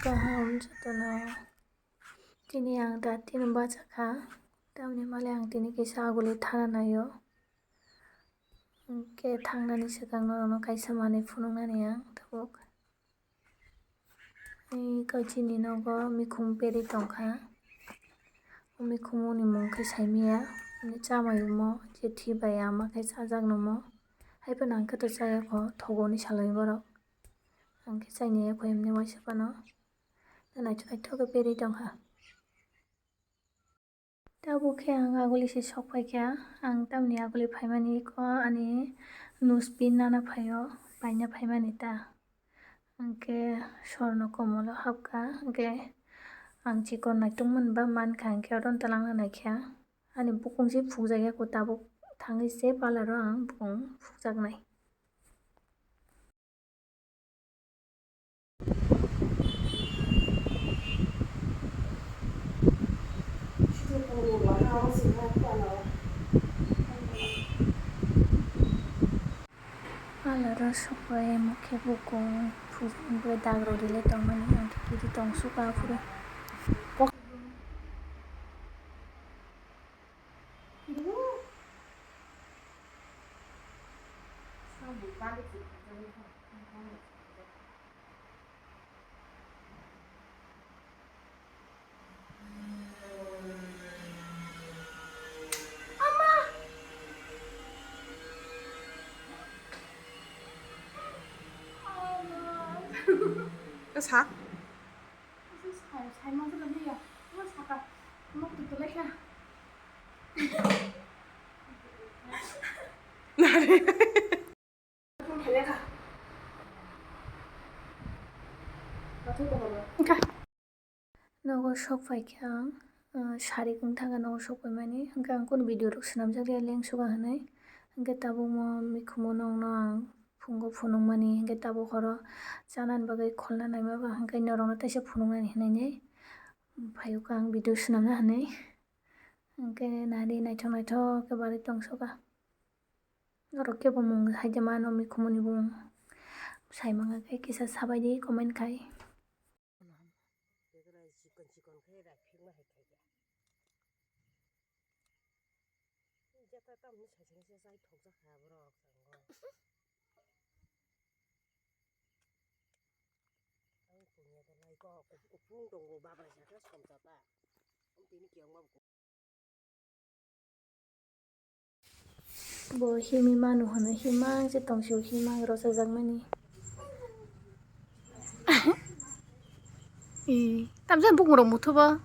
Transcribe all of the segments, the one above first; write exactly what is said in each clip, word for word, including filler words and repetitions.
Kaham jotono. Tini ang da tini bachakha. Tamni male ang tini kisa aguli thana naio. Hwnkhe thangnani swkang norokno kaisa manwi phunuknani ang tabuk. Tei kaichini nogo mikhum peri tongkha. O mikhumoni mung khe saimaya. Hwnwi chamai omo je thwi bai ama khe chajakno omo. Haiphano ang khe to chayakho, thogo hwnwi salai borok. Ang khe chainai yakho himni waisa phano. Naithok naithok khe peri tongkha. Tabuk khe ang aguli se sok phaikha, ang tamni aguli phaimani kho ani nose pin nana phaio, paina phaimani ta. Hwnkhe sorno komolo hapkha, hwnkhe ang chikon naitokmani ba mankha, hwnkhe oro talangna naikha. Ani bukung se phukjakya kho, tabuk thangwi se parlour o ang bukung phukjaknai. Parlour o sokbai omo khe bukung phujani bai dagrok rilai tongmani, ang khe kiri tong suka aphuru. Sa? Sai, sai ma jala liya. Ma saka. Ma tu tu lekha. Nari. Nogo sok phaikhe ang, ah, sari wng thangkha nogo sok phaimani, hwnkhe ang kunu video rok swnamjakya lengsuka hwnwi, hwnkhe tabukmo mikhumo nokno ang phungo phunukmani, hwnkhe tabuk horo chanani bagwi kholna naima ba, hwnkhe norokno teisa phunuknani hwnwi phaiwkha ang video swnamna hwnwi, hwnkhe nari naithok naithok khe barwi tongsoka. Norok kebo mung hai de mano, mikhumuni bung sai mangkha khe kisa sabai di comment khai. Chikon chikon khe rai phikma hai khai ya. Jata tamni sai sai sai thokjak ha borok. Ang punya da lai ko kupung tongo babra sa khe somsa ta. Ang tini kiyang ma. Bo himwi manu hwnwi himang se tongsi himang rochajak mani. Ee, tamsa bukung rok muthubo.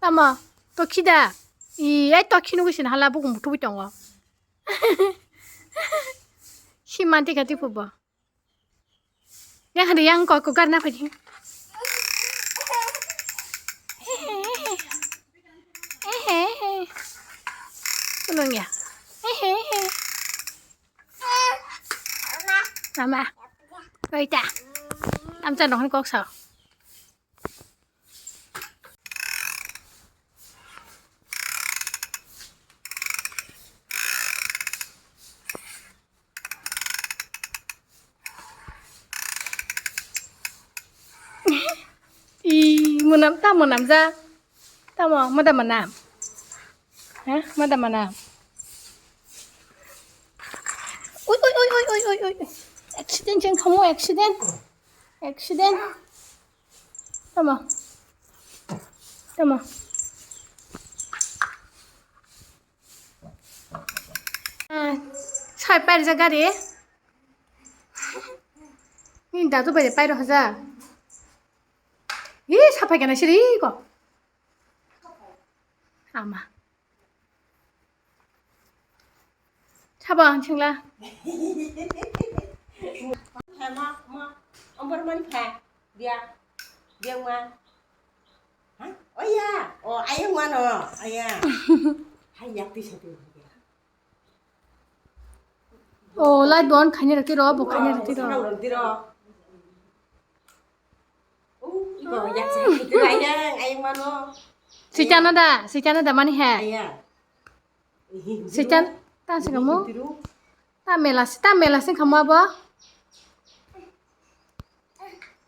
Tamo, tokhi da? Ee, ai tokhi nugwi sin hala bukung muthubwi tongo. Himang tikha tiphuru bo. Yang hari yang kok kok karna padi. Tulung ya. Mama. Koi ta. Amcha nong kok sao. I munam ta munam ja. Tamo, mada manam. Ha? Mada manam. Ui, ui, ui. Accident jeng kamu, accident. Accident. Tamo. Tamo. Ah, sai pair ja gari. Ni dadu bai pair haja. Ih, sapai kana siri ko. Ama. Sabo ang singla. Pha ma, ma, ombor man pha. Dia. Dia ma. Ha? Oh ya. Oh, ayang mano. Ayang. Hai yak ti satu. Oh, light bon khaina rati ro, bo khaina rati ro. Sitana da, sitana da mani he. Sitan, ta sing kamu. Ta mela, ta mela sing kamu abo.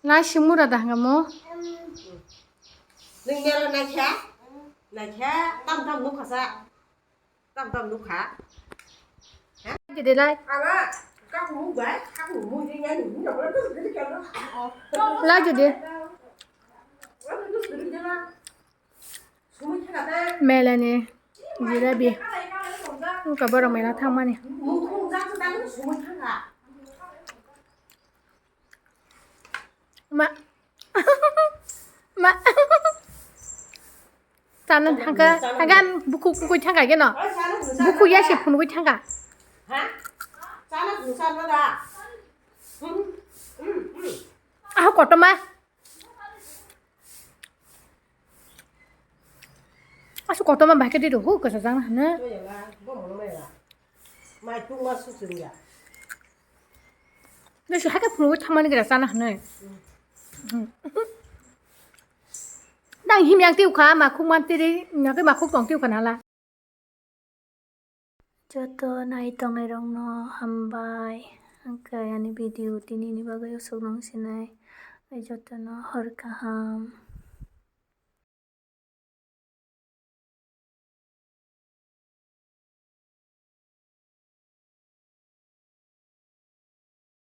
Lai sing mura da kamu. Nwng mera naikha? Naikha, tam tam nukha sa. Tam tam nukha. Jodi lai. Ala, kaku muk bai, kaku muk jingani, muk jabra tu suri kalo. La jodi. Sumui thangate. Melani jalebi. Wngkha borok mela thangmani. Muk thung jak jak sumui thangkha. Ma. Ma. Chana thangkha, thangkha bukhuk bukhuk thangkha geno. Bukhuk ya se phunugwi thangkha. Ha? Chana phunuksa da. Aho kotorma. Asu kotorma bahai khe di rw hu kwchajak hwnwi. Mai tungma suchungya. Nisi hakhe phunugwi thangmani gra chana hwnwi. Dang himyang tiukha makhuk man tiri, nakhe makhuk tong tiukha nala. Joto nai tongnai rokno hambai. Hwnkhe ani video tini ni bagwi usuk nung sinai. Jotono hor kaham.